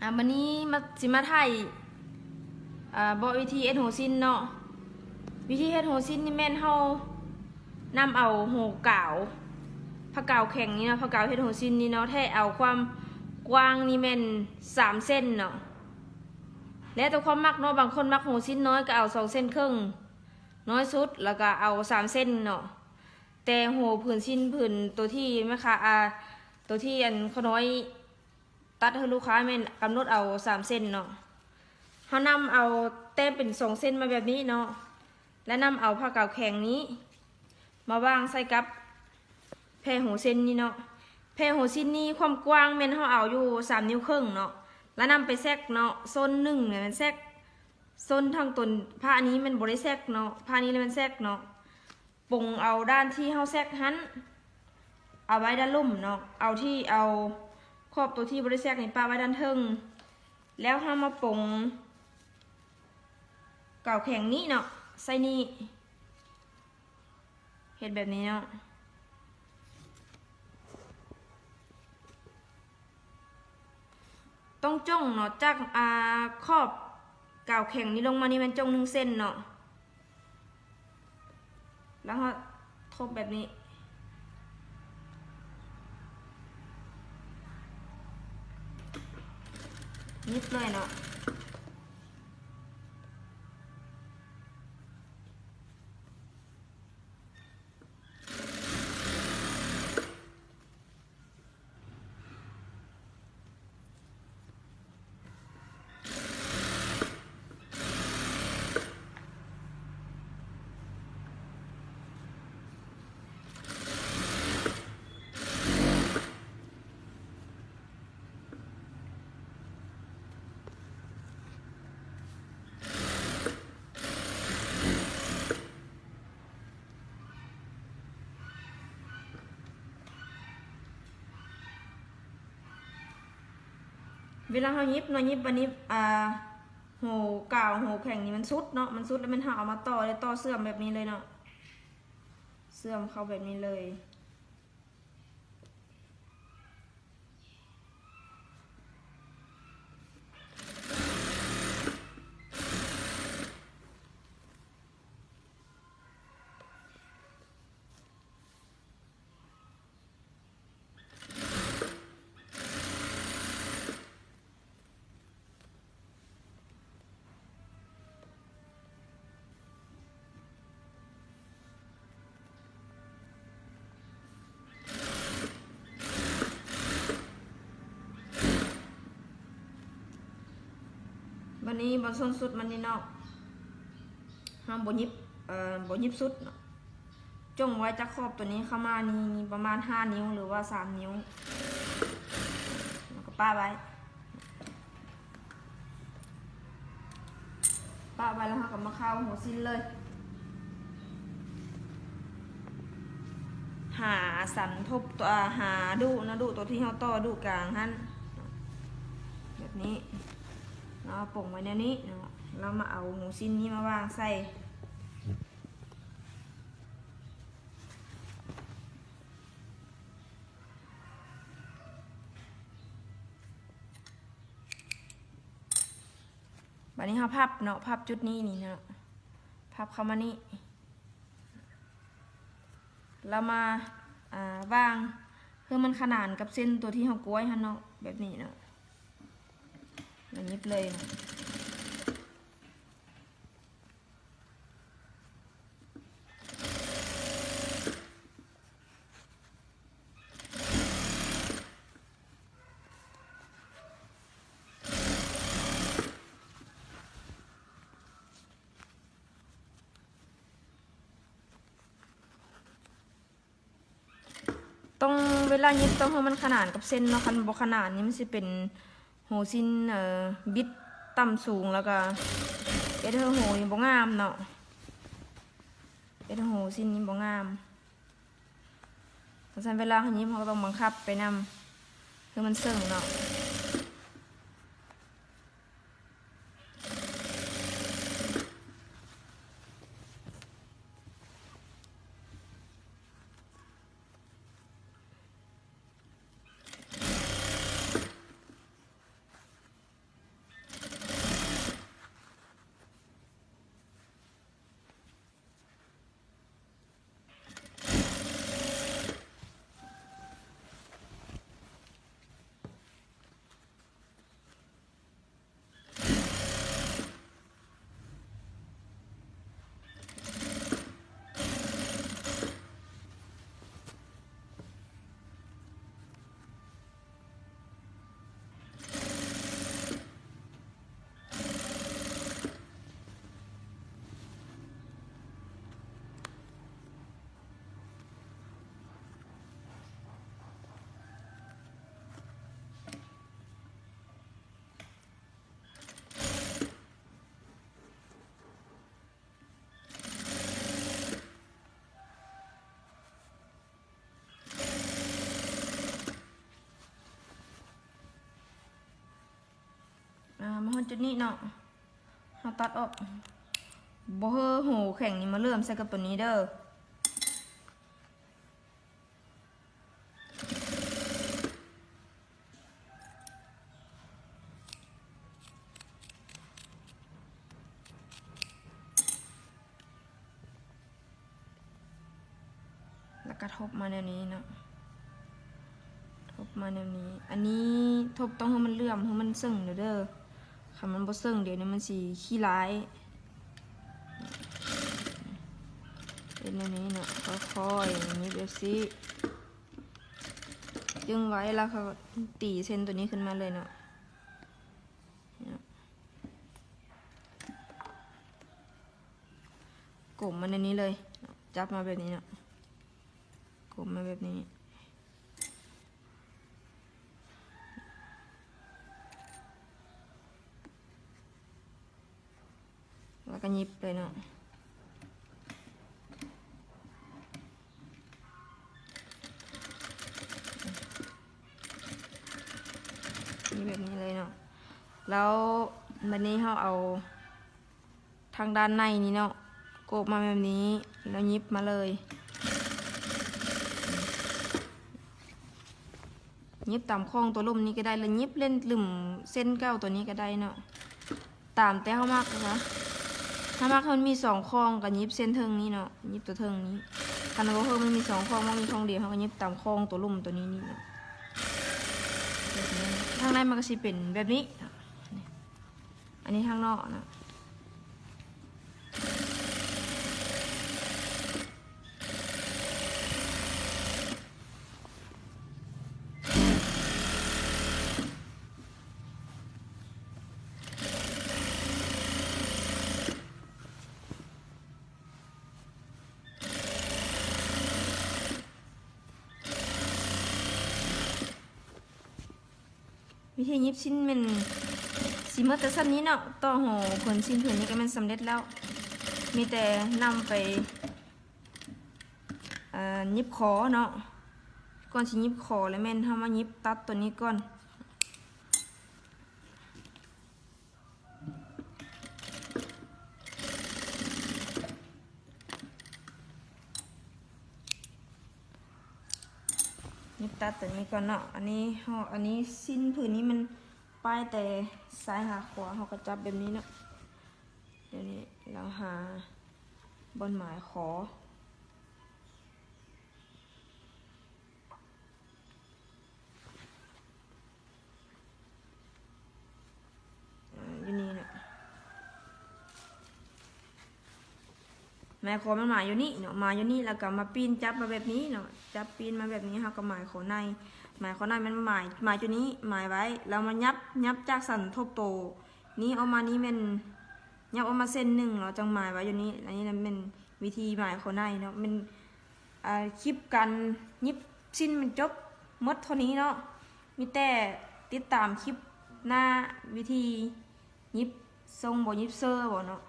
ອ່າ ບັດນີ້ມາ ຊິມາຖ່າຍ ອ່າ ເບາະວິທີເຮັດໂຫສິ້ນເນາະ. ວິທີເຮັດໂຫສິ້ນນີ້ແມ່ນເຮົານຳເອົາໂຫກາວ ຜ້າກາວແຂງນີ້ເນາະ, ຜ້າກາວເຮັດໂຫສິ້ນນີ້ເນາະ, ແທະເອົາຄວາມກວ້າງນີ້ແມ່ນສາມເຊັນເນາະ. ແລ້ວແຕ່ຄວາມມັກເນາະ, ບາງຄົນມັກໂຫສິ້ນນ້ອຍກໍເອົາສອງເຊັນເຄິ່ງ ນ້ອຍສຸດ, ແລ້ວກໍເອົາສາມເຊັນເນາະ. ແຕ່ໂຫຜືນສິ້ນຜືນໂຕທີ່ແມ່ຄ້າ ອ່າ ໂຕທີ່ອັນຂ້ານ້ອຍ ຕັດໃຫ້ລູກຄ້າແມ່ນກຳນົດເອົາສາມເຊັນເນາະ. ເຮົານຳເອົາແຕ້ມເປັນສອງເຊັນມາແບບນີ້ເນາະ ແລະ ນຳເອົາຜ້າກາວແຂງນີ້ມາວາງໃສ່ກັບແຜ່ໂຫສິ້ນນີ້ເນາະ. ແຜ່ໂຫສິ້ນນີ້ຄວາມກວ້າງແມ່ນເຮົາເອົາຢູ່ສາມນິ້ວເຄິ່ງເນາະ ແລ້ວນຳໄປແຊັກເນາະ. ໂຊນໜຶ່ງແມ່ນແຊັກ ໂຊນທາງຕົ້ນຜ້ານີ້ແມ່ນບໍ່ໄດ້ແຊັກເນາະ, ຜ້ານີ້ແຫຼະແມ່ນແຊັກເນາະ. ປົງເອົາດ້ານທີ່ເຮົາແຊັກຫັ້ນ ເອົາໄວ້ດ້ານລຸ່ມເນາະ, ເອົາທີ່ ເອົາຂອບໂຕທີ່ບໍ່ໄດ້ແຊັກນີ້ປະໄວ້ດ້ານເທິງ ແລ້ວເຮົາມາປົງກາວແຂງນີ້ເນາະ ໃສ່ນີ້ ເຮັດແບບນີ້ເນາະ. ຕ້ອງຈົ່ງເນາະ ຈາກ ອ່າ ຂອບກາວແຂງນີ້ລົງມານີ້ແມ່ນຈົ່ງໜຶ່ງເຊັນເນາະ ແລ້ວເຮົາທົບແບບນີ້ ຍິບເລີຍເນາະ. ເວລາເຮົາຫຍິບເນາະ ຫຍິບບາດນີ້ ອ່າ ໂຫກາວ ໂຫແຂງນີ້ມັນສຸດເນາະ, ມັນສຸດແລ້ວແມ່ນເຮົາເອົາມາຕໍ່ ແລ້ວຕໍ່ເຊື່ອມແບບນີ້ເລີຍເນາະ, ເຊື່ອມເຂົ້າແບບນີ້ເລີຍ. ບາດນີ້ບ່ອນສົ້ນສຸດມັນນີ້ເນາະ ເຮົາບໍ່ຫຍິບ ເອີ ບໍ່ຫຍິບສຸດເນາະ. ຈົ່ງໄວ້ຈາກຂອບໂຕນີ້ເຂົ້າມານີ້ປະມານຫ້ານິ້ວ ຫຼືວ່າສາມນິ້ວ ແລ້ວກໍປະໄວ້ ປະໄວ້ແລ້ວເຮົາກໍມາເຂົ້າຫົວສິ້ນເລີຍ ຫາສັນທົບຕົວ ຫາດຸເນາະ ດຸຕົວທີ່ເຮົາຕໍ່ ດຸກາງຫັ້ນ ແບບນີ້ເນາະ ປົງໄວ້ແນວນີ້ເນາະ ແລ້ວມາເອົາຫົວສິ້ນນີ້ມາວາງໃສ່. ບາດນີ້ເຮົາພັບເນາະ ພັບຈຸດນີ້ນີ້ເນາະ ພັບເຂົ້າມານີ້ ແລ້ວມາ ອ່າ ວາງໃຫ້ມັນຂະໜານກັບເສັ້ນຕົວທີ່ເຮົາກ້ວຍຫັ້ນເນາະ ແບບນີ້ເນາະ ແລ້ວຫຍິບເລີຍ. ຕ້ອງ ເວລາຫຍິບຕ້ອງໃຫ້ມັນຂະໜານກັບເສັ້ນເນາະ ຄັນບໍ່ຂະໜານນີ້ມັນຊິເປັນຫົວສິ້ນ ເອີ ບິດຕ່ຳສູງ ແລ້ວກະເຮັດໃຫ້ຫົວນີ້ບໍ່ງາມເນາະ ເຮັດໃຫ້ຫົວສິ້ນນີ້ບໍ່ງາມ. ເພາະສະນັ້ນເວລາເຮົາຫຍິບ ເຮົາກໍຕ້ອງບັງຄັບໄປນຳ ຄືມັນເຊິ່ງເນາະ. ເ ຈຸດນີ້ເນາະ ເຮົາຕັດອອກ. ບໍ່ເຮີ້ໂຫແຂງນີ້ມາເຫຼື້ອມໃສ່ກັບຕົວນີ້ເດີ. ແລ້ວກໍທົບມາແນວນີ້ເນາະ ທົບມາແນວນີ້. ອັນນີ້ທົບຕ້ອງໃຫ້ມັນເຫຼື້ອມ ໃຫ້ມັນເຊິ່ງເດີ. ຄັນມັນບໍ່ເຊິ່ງ ດຽວນີ້ມັນຊິຂີ້ຮ້າຍ. ເຮັດແນວນີ້ເນາະ ຄ່ອຍໆ ຫຍິບແບບຊີ້ ດຶງໄວ້ ແລ້ວກໍຕີເສັ້ນຕົວນີ້ຂຶ້ນມາເລີຍເນາະ. ກົມມາແນວນີ້ເລີຍ ຈັບມາແບບນີ້ເນາະ ກົມມາແບບນີ້ ແລ້ວກໍຫຍິບເລີຍເນາະ. ນີ້ ແບບນີ້ເລີຍເນາະ. ແລ້ວບັດນີ້ເຮົາເອົາທາງດ້ານໃນນີ້ເນາະ ໂກະມາແບບນີ້ ແລ້ວຫຍິບມາເລີຍ. ຫຍິບຕາມຂອງຕົວລຸ່ມນີ້ກໍໄດ້ ຫຼືຫຍິບເຫຼັ້ນລຶ້ມເສັ້ນເກົ່າຕົວນີ້ກໍໄດ້ເນາະ ຕາມແຕ່ເຮົາມັກນະ. ຖ້າມັກໃຫ້ມັນມີສອງຂອງກໍຫຍິບເສັ້ນເທິງນີ້ເນາະ ຫຍິບຕົວເທິງນີ້. ຄັນວ່າເພິ່ນມັນມີສອງຂອງ ມັນມີຂອງດຽວ ເຮົາກໍຫຍິບຕາມຂອງຕົວລຸ່ມຕົວນີ້ນີ້ເນາະ. ທາງໃນມັນກໍຊິເປັນແບບນີ້. ອັນນີ້ທາງນອກນະ. ວິທີຫຍິບສິ້ນແມ່ນຊິໝົດແຕ່ສ່ຳນີ້ເນາະ. ຕໍ່ໂຫ ເພິ່ນ ສິ້ນເພິ່ນນີ້ກໍແມ່ນສຳເລັດແລ້ວ ມີແຕ່ນຳໄປ ອ່າ ຫຍິບຂໍເນາະ. ກ່ອນຊິຫຍິບຂໍແລ້ວແມ່ນເຮົາມາຫຍິບຕັດຕົວນີ້ກ່ອນ. ຫຍິບຕັດຕົວນີ້ກ່ອນເນາະ. ອັນນີ້ເຮົາ ອັນນີ້ສິ້ນຜືນນີ້ມັນປ້າຍແຕ່ຊ້າຍຫາຂວາ ເຮົາກໍຈັບແບບນີ້ເນາະ. ດຽວນີ້ເຮົາຫາບ່ອນໝາຍຂໍ. ອ່າ ຢູ່ນີ້ເນາະ ໝາຍຂໍມັນໝາຍຢູ່ນີ້ເນາະ ໝາຍຢູ່ນີ້ ແລ້ວກໍມາປີ້ນຈັບມາແບບນີ້ເນາະ ຈັບປີ້ນມາແບບນີ້ ເຮົາກໍໝາຍຂໍໃນ ໝາຍຂໍໃນມັນໝາຍ ໝາຍຢູ່ນີ້ ໝາຍໄວ້ ແລ້ວມາຫຍັບ ຫຍັບຈາກສັນທົບໂຕນີ້ອອກມາ ນີ້ແມ່ນຫຍັບອອກມາເສັ້ນໜຶ່ງເນາະ ຈັ່ງໝາຍໄວ້ຢູ່ນີ້. ອັນນີ້ນະແມ່ນວິທີໝາຍຂໍໃນເນາະ ແມ່ນ ອ່າ ຄລິບການຫຍິບສິ້ນມັນຈົບໝົດເທົ່ານີ້ເນາະ. ມີແຕ່ຕິດຕາມຄລິບໜ້າ ວິທີຫຍິບຊົງບໍ່ ຫຍິບເຊີບໍ່ເນາະ.